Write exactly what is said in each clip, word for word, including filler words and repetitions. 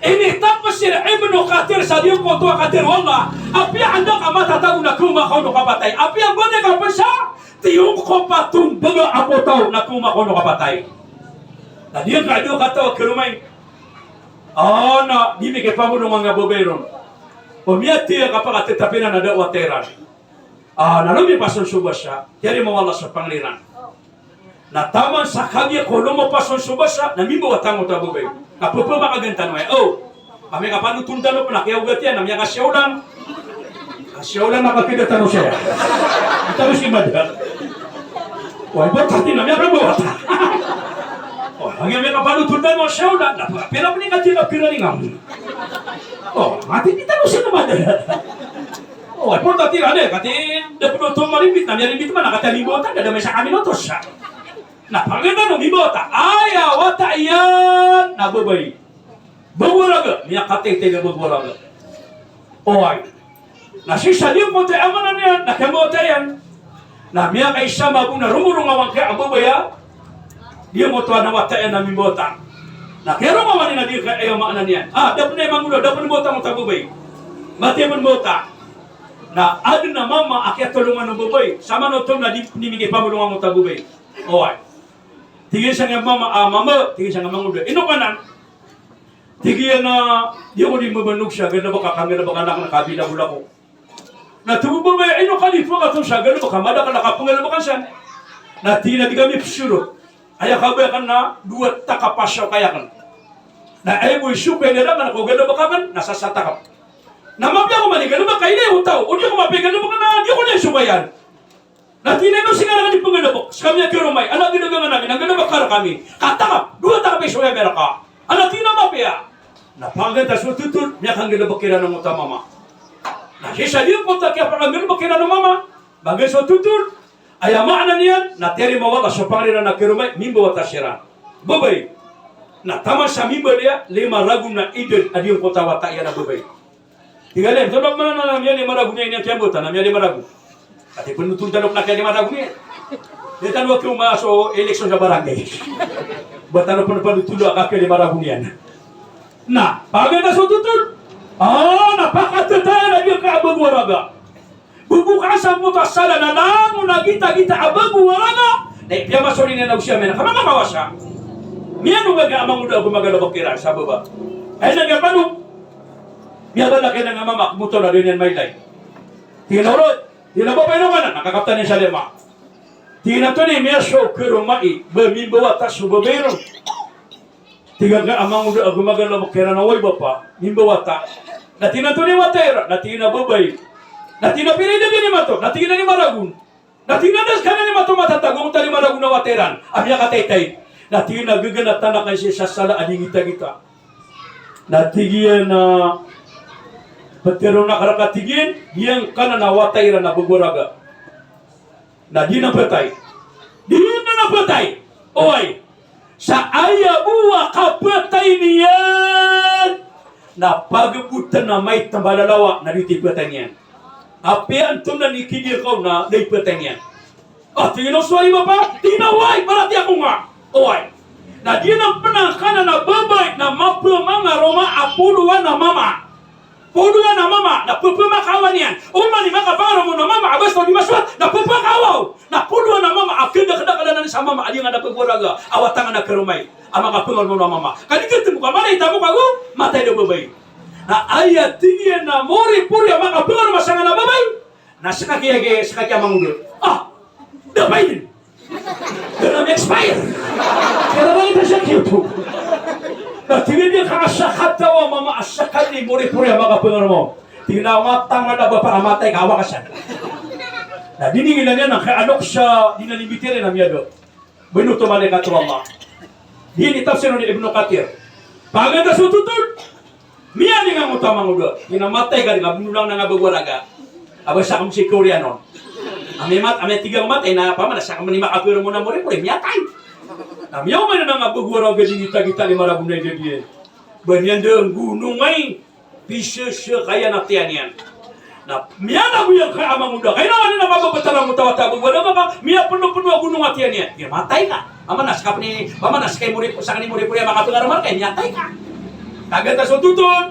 Initapsir i Ibnu Kathir sa giyangkoto a katharo a apiya anda ka matatago na khaoma ka on o kapatay, apiya ba anda ka pn sa tiyongkop a tombaga a potaw na khaoma ka on o kapatay. Na giyangkai a dowa kataw a karoma i, a, na di mikipambolong a babay ron. O miyathay a kapakatatapinan a da a wata iran. A, na lomipasong so basa, tiyarima o Allah so pangni ran. Na taman sa kagiya ko lomipasong so basa, na mimbawata angkoto a babay. Na pphamakaan tano aya, o. Kami kapanothol tano pn a kiyaogat iyan, na miyakasiyaolan. Kasiyaolan na kapida tano saya. Di tano simada. Oway, botati na miyakambawata. O, kagiya miyakapanothol tano a siyaolan, na pira pn i kati a kapira ringam. O, mati di tano simada. O, ay, pon tati, ane, kati, da pn oto marimbit, na miyarimbit man, na kati a mimbawata, da, da mesa kami notos. Na paganda no mimbawata, aya wata iyan na babay. Bago a raga, miyakataytay a bago a raga. O, ay. Na sii sa giyangkoto a maana niyan, na kiyambawata iyan. Na miyakaisa mambo na romorong a wangka a babay a giyangkoto a wata iyan a mimbawata. Na kiyaroma man iyan a di ka aya maana niyan. A, da pn aya mangoda, da pn mbawata angkoto a babay. Mati a pn mbawata. Na adn a mama a kiyatolongan o babay. Sa manothol na di pn mikipambolong angkoto a babay. Oway. Tig iyan sangkai a mama, a, mama, tig iyan sangkai a mangoda. Ino ka nan? Tig iyan a, di ako di mbabanog sa galbk a kanggalbk anan ka bilabol ako. Na tig o babay a, ino ka di pkatoon sa galbk a madakl a kapnggalbkan san? Na tig iyan a di kami pzorot. Aya kabaya akn na dowa takap a sokay akn. Na aya bo i sokay iran na ko galbk akn na sasa takap. Na mapiya ako man i galbk ka ilay o taw. O di ako mapiya i galbk na di ako di sokayan. Na tig iyan a ino sii ngka rakn di pnggalbk, ska miyakaroma i, ana gdaganan ami, na galbk ka rkami. Ka takap, dowa takap i sokay a miyarka. Ana tig iyan a mapiya. Na panggalbk ta so thotol, miyakanggalbk kiran angkoto a mama. Na sii sa giyangkoto a kiyapakanggalbk kiran o mama, panggalbk so thotol, aya maana niyan, na tiyarima o Allah so pangni ran a karoma i, mimbawata siran. Babay. Na taman sa mimbaloy a lima ragon a idad a giyangkoto a wata iyan a babay. Tig iyan a, tonaa pman a miyalima ragon iyan, iyan kiyambawata na miyalima ragon. Ati pn oto tano pn a kiyalima ragon iyan. Di tano a khaoma so eleksyon sa barangay. Ba tano pn panothol a kakhalima ragon iyan. Na paganda so thotol. A, na pakatatayan a giyangkai a bago a raga. Bo bo ka sa moto a sala na langon a gitagita a bago a raga. Na ipiyamasori niyan a osiya miyan a kamakakawasa. Miyanong a giya a mangoda ago magalbk kiran sa baba. Aya na giya pano. Miyabalak iyan a mama, kmoto na di niyan mailay. Tig iyan a, oro, tig iyan a babay, ino ka nan, na kakaptan iyan sa lima. Tig iyan a, antonaa i miyasowa o karoma i, ba mimbawata so babay ron? Tig iyan a mangoda ago magalbk kiran a, oway bapa, mimbawata. Na tig iyan a, antonaa i wata iran? Na tig iyan a, babay. Na tig iyan a, pira i idad iyan imanto? Na tig iyan a, lima ragon. Na tig iyan a, da skaniyan imanto matatago angkoto a lima ragon a wata iran a miyakataytay. Na tig iyan a, gaganatan akn sii sa sala a di ngitagita. Na tig iyan a, ptharoon akn rka, tig iyan, giyangkanan a wata iran a bago a raga. Na di na phatay. Di na na phatay. Oway. Sa aya bo a kapatay niyan na pagabotn a maitmbal a lawa na di ti phatay niyan. Apiya antonaa i kidiya ka on na da i phatay niyan. A, tig iyan a, o sorry bapa, tig iyan a, oway, paratiyaya ko nga. Oway. Na di na pn a kanan a babay na mapamangaroma a polowan a mama. Polowan a mama, na pphamakaan iyan. Oman i makapangaroma on a mama a basta o di masowat, na pphakawa on. Na polowan a mama a kadakdakl anan sa mama a di ngka da pagwaraga a wata ngka na karoma i a makapangaroma on a mama. Ka di katmo ka mala i tamok ago matay a babay. Na aya tig iyan a moripori a makapangaroma sangkanan a babay. Na ska kiya, ska kiya mangoda. Ah, da paidin. Da na mi-expire. Kaya na ito siya kiyoto. Na tig iyan a ka a sakataw a mama a sakali moripori a makapangaroma on. Tig iyan a matang na da ba para matay ka, awa ka san. Na di ni ngilan iyan a kaya alok sa di na nimbitiyarai na miyada. Binoto malaikat o Allah. Di ni tafsir o Ibnu Kathir. Paganda so totol. Miyaning angkoto a mangoda. Tig iyan a matay ka, di ka binolang na nga bagwaraga. Aba sakn si Korean on. Ami mat, ami tiga matay na pamana sakn ni makapangaroma on a moripori, miyatay. Na miyaoma na nga bagwaraga di ngitagita lima ragon a idad iyan. Ba niyan da nggonong ai. Pisasakay iyan a tiyan iyan. Na miyanago iyan ka a mangoda. Kaya na wani na mababatalan angkoto a wata a bagwaraga ka, miyapnopno a gonong a tiyan iyan. Iya matay ka. Pamana ska pn i, pamana ska i mori, sakn i moripori a makapangaroma rka, miyatay ka. Agantas o totol,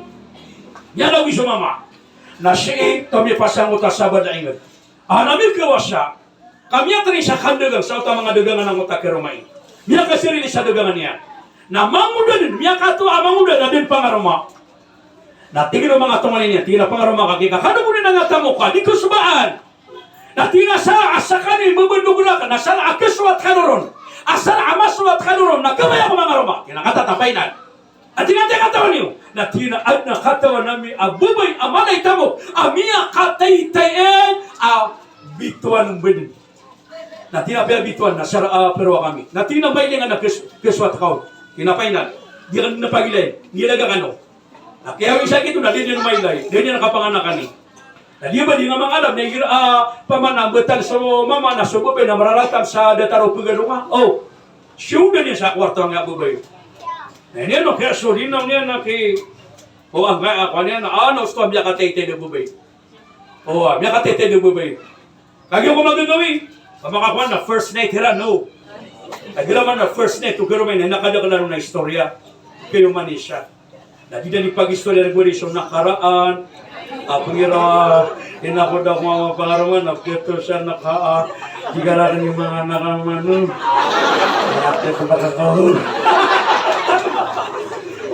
miyalawi so mama. Na sii, kami pasang o ta sa bada inged. Ana mi kawasa. Kami a tani sa kandagang, sa oto a manga dagangan angkoto a karoma i. Miyakasarili sa dagangan iyan. Na mangoda den, miyakatoa a mangoda na den pangaroma. Na tig iyan o manga tonganay niyan, tig iyan a pangaroma ka, kika kano bo den a tamok ka, di ko sobaan. Na tig iyan a sa, a sakani mbabandog raken, na sa a kasowat kano ron. A sa a masowat kano ron, na kawaya ko mangaroma. Tig iyan a katatapainan. A tig iyan a tig iyan a katawan iyo. Na tig iyan a adn a katawan ami a babay a mala i tamok a miyakataytay a bitowan o badn. Na tig iyan a piyabitowan na sa, ah, paro kami. Na tig iyan a mailingan a kas-, kasowat ka on. Tig iyan a painan. Di ka na pagilay. Di laga kano. Na kiyawisan kito na di niyan mailay. Di niyan kapanganakan i. Na di ba di nga mangalam na igira, ah, pamana mbatan so mama na so babay na mararatan sa datar o pagano ka. Oh. Siyoda niyan sa kwarto angkaya babay. Na iniyan o kiyasolinang niyan na ki, o angkaya, ah, kowan iyan, ah, na osto a miyakataytay a babay. O, ah, miyakataytay a babay. Kagiya ko magagawi, pamakakowan na first night iran, no? Kagiya man na first night, o karoma iyan, na kadaklan on a istorya. Kayo man isa. Na di dn ipagistorya na gori so nakaraan. Apo ngira, ina ko da ko mama pangaroma, na pito sa naka, ah, di ka raken i manga anak a mano. Ate ko da ka kaon.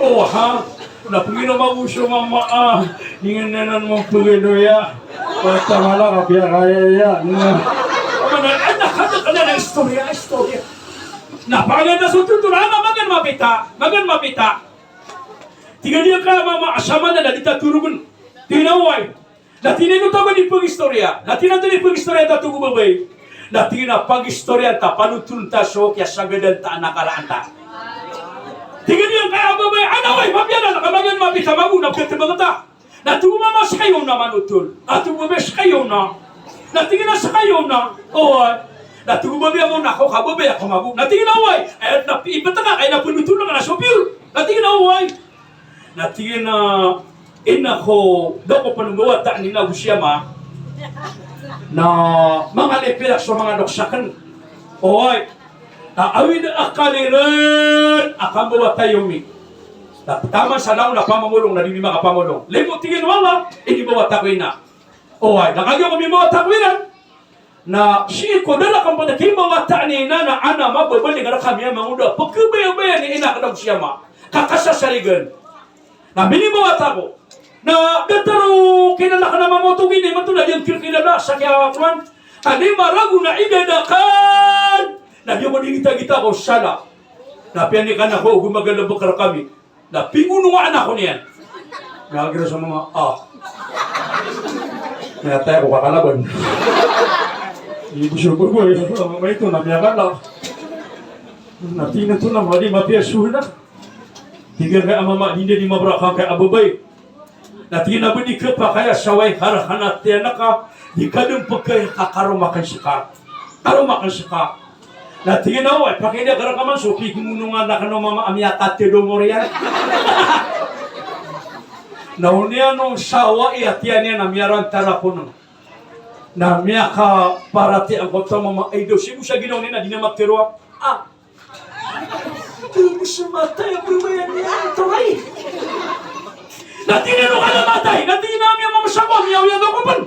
O, ha? Na pangino mawos o mama, ah, ingd anan mo pagano iya. Pata mala ka piyakaya iya. Na. Mana, ina, kada, kada na istorya, istorya. Na, pangada so totol, ana, magan mapita, magan mapita. Tig iyan a mama, a samanaya na di ta torogen. Tig iyan a oway. Na tig iyan a ino ta ba di pagistorya. Na tig iyan a ino ta di pagistorya ta to ko babay. Na tig iyan a pagistorya ta, panotoln ta so kiyasagadan ta a nakaraan ta. Tig iyan a angkaya babay, ana oway, mapiya na, na ka magan mapita, mago na piyatebang ta. Na tig o mama, seka iyo na manotol. Na tig o babay, seka iyo na. Na tig iyan a seka iyo na. Oway. Na tig o babay, ako na, ako ka babay, ako mago. Na tig iyan a oway. Ay, na pi-, ipetek ka, kay na penotol ka na so piyor. Na tig iyan a oway. Na tig iyan a, ina ko, da ko pn mbawataan ina go siyama. Na manga lipirak so manga doks aken. Oway. Na awid a akal iran a kambawata iyo mi. Na taman sa langon a pamamolong na di mi makapamolong. Limo tig iyan o Allah, inimbawata ko ina. Oway, na kagiya ko mimbawata ko iran. Na sii ko da raken pn a kimbawata ni ina na ana mababaling rkami a mangoda. Pkabayabayaan i ina aken ago siyama. Ka kasasarigan. Na minimbawata ko. Na datar o kainan aken a mama oto gini, imanto na di aken kirkilala sa kiyakowan. Ka di marago na idad aken. Na di ako di gitagita ko sala. Na piyanikana ko, go magalebek rkami. Na pingonowaan ako niyan. Miyagira so mama, ah. Miyatay ako kakalaban. Ibo so bago, eh. Mama ito na miyakala. Na tig iyan a tonaa, di mapiya so ina. Tig iyan a mama, di, di mabrak angkaya babay. Na tig iyan a ba di kapakay a saway ka rkana tiyan ka, di ka dn pkay ka karoma aken seka. Karoma aken seka. Na tig iyan a oway, pakaiza ka rka man so pigonongan aken o mama a miyakatedong oriyan. Na oniyan o saway a tiyan iyan a miyarantar ako na. Na miyakaparatiyaya angkoto a mama, ay daw sii bo sa ginawa niyan a di niyan matero a. Ah. Di bo sa matay a babayan iyan, toray. Na tig iyan a, "Ano ka na matay?" Na tig iyan a, "Miyamamasa ko, miyaoyag ako pn."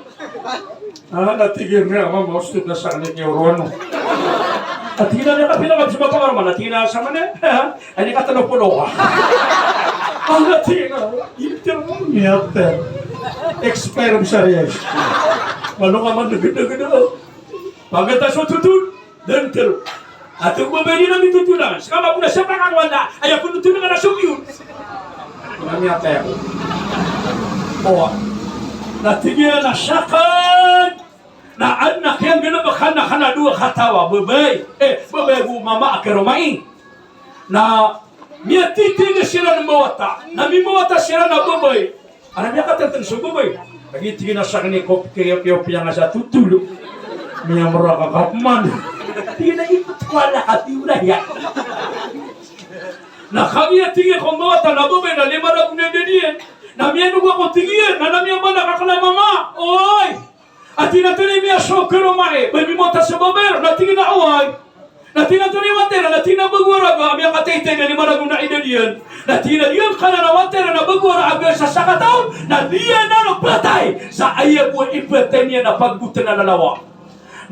Ah, na tig iyan a, "Mama, osto na sa kanya kiyo ron." Na tig iyan a, "Ano ka pinaka sa mapangaraman?" Na tig iyan a, "Sa mana?" Ay, di ka talo polo ka. Ah, na tig iyan a, "Inter mo niya, ter. Expire mo sa riyas." Malo ka man, dagad-dagad ako. Pagkatapos o tutun. Dn tero. Ato ko babay di na mitotolan. Ska ba ko na siya pakakowanda. Aya ko notolan ka na so piyor. Ina miyatay ako. O. Na tig iyan a saken. Na adn a kiyanggalebek aken a dowa kataw a babay. Eh, babay ago mama a karoma i. Na miyatitindg siran mbawata. Na mimbawata siran a babay. Ana miyakatntng so babay. Lagid tig iyan a sakn i ko kiyo, kiyo piyangasa totol. Miyamra ka Kaufman. Tig iyan a ipet ko ala ka piyor aya. Na kagiya tig iyan ko mbawata na babay na lima ragon a dad iyan. Na miyanogo ako tig iyan, na, na miyabalak akn a mama. Oy! A tig iyan a tani miyaso karoma i, ba mimbawata so babay, na tig iyan a oway. Na tig iyan antonaa i water, na tig iyan a bago a raga a miyakataytay na lima ragon a idad iyan. Na tig iyan a giyangkanan a water na bago a raga a sasakataw, na di iyan anan phatay sa aya bo i phatay niyan na pagbotan a lalawa.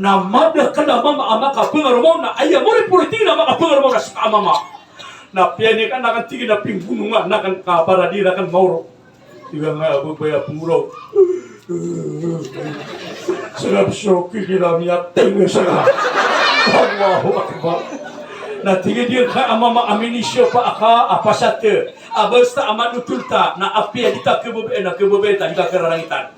Na madakl a mama a makapangaromaw, na aya moripori tig iyan a makapangaromaw na ska a mama. Na piyanik anan, tig iyan a pinggonong anan ka para di rakn maoro. Tig iyan a babay a pnggolaw. Srap so kikila miyating saka. Allahu Akbar. Na tig iyan a giyangkai a mama a minisyo pa aka a pasat a basta a manotol ta, na apiya di ta khababaya na khababaya ta, di ta khararangitan.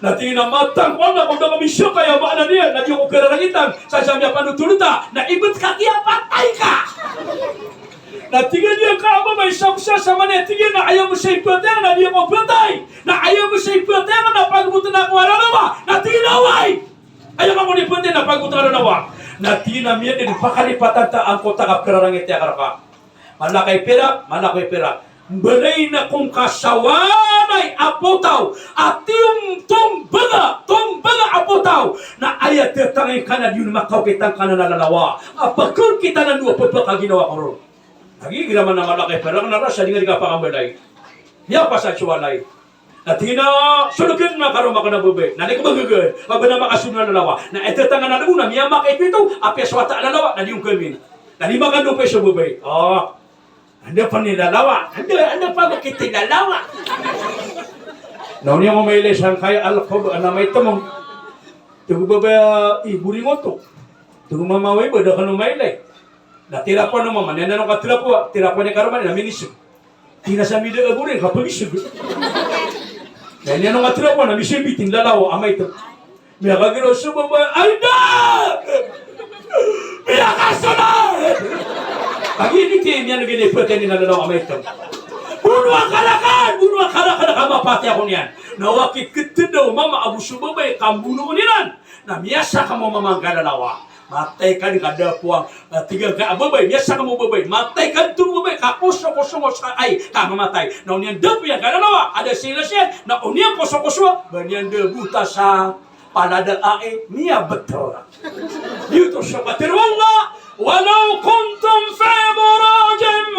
Na tig iyan a matang ko anak ko da kami siyakay a maana niyan na di ako khararangitan, sa sa miyapanotol ta na ibt ka kiyapatay ka. Na tig iyan a giyangkai a babay sa oksasa man iyan, tig iyan a aya bo sa iphatay na di ako phatay. Na aya bo sa iphatay na pagbotan ako a lalawa. Na tig iyan a oway. Aya ka ko di phatay na pagbotan a lalawa. Na tig iyan a miyadn pakalipatan ta angkoto a kapkhararangit iyan ka rka. Mala ka i pirak, mala ka i pirak. Mbalayin ako ngka sa walay a potaw a tiyomtombaga, tombaga a potaw. Na aya tatangay ka na di on makaokit angkanan a lalawa a pkaokit anan o pphakaginawa ko ron. Lagid igira man a mala ka i pirak na rasa di nga di kapakambalayi. Miyapasad so walay. Na tig iyan a solkn na karoma akn a babay. Na di ko ba gagawii. Ba ba na makasold a lalawa. Na aya tatangay anan bo na miyamakaito ito. Apiya so wata a lalawa na di on khamin. Na di makandopay so babay. O. Anda pn i lalawa? Anda, anda pn i lalawa? Na oniya mamailay sangkaya a lkob a na maitm. Tig o babay a, i boring oto. Tig o mama a, oway ba da kano mailay. Na tirapoan o mama niyan, na ino ka tirapoan, tirapoan iyan karoma niyan na minisog. Tig iyan a sa mida a boring ka pmisog. Na ino ka tirapoan na misobi, tig iyan a lalawa a maitm. Miyakagiraw so babay, ay da! Miyakasold! Kagiya di ti miyaneg iyan i phatay niyan a lalawa a maitm. Bonoa ka raken, bonoa ka raken, ka mapatay ako niyan. Na oway, kikitda o mama ago so babay ka mbonoon iran. Na miyasakm o mama angkai a lalawa. Matay ka di ka da poang, a, tig angkai a babay, miyasakm o babay. Matay ka di, tig o babay, ka kosokosong o ska ai, ka mamatay. Na oniyan da poang angkai a lalawa a da sii na siyan, na oniyan kosokoso, ba niyan da bota sa palad a ai, miyabtr. Giyoto so katharo o Allah, walaw kuntum fi burujin